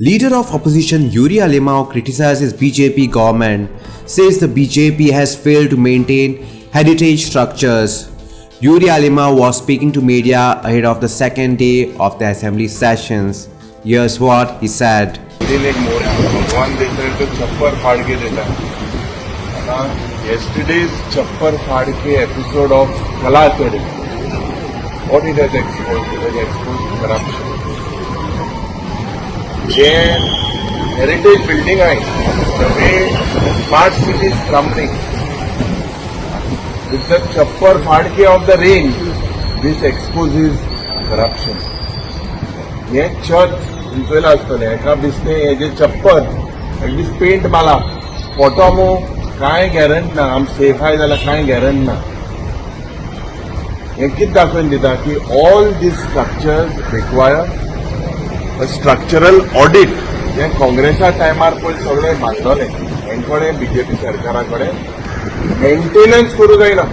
Leader of opposition Yuri Alemao criticizes BJP government, says the BJP has failed to maintain heritage structures. Yuri Alemao was speaking to media ahead of the second day of the assembly sessions. Here's what he said. दिन एक मोर भगवान देता है तो छप्पर फाड़ K देता है. Yesterday's छप्पर फाड़ K episode of Kala Academy, what it has exposed? It has exposed corruption. J heritage building आहे, the way smart city is crumbling with the छप्पर फाडके of the rain, this exposes corruption. हे छत तुमी पळयलां आसतलें, एका दिसतें हे जे छप्पर एक दीस पेंट मारला, फोटो मू कांय गॅरंट ना, आम सेफ आहाय जाल्यार कांय गॅरंट ना. हें कितें दाखोवन दिता की all these structures require a structural audit. हें काँग्रेसा टायमार पळय सगळें बांदलोलें, हें कडेन बीजेपी सरकारा कडेन मेंटेनन्स करूं जायना.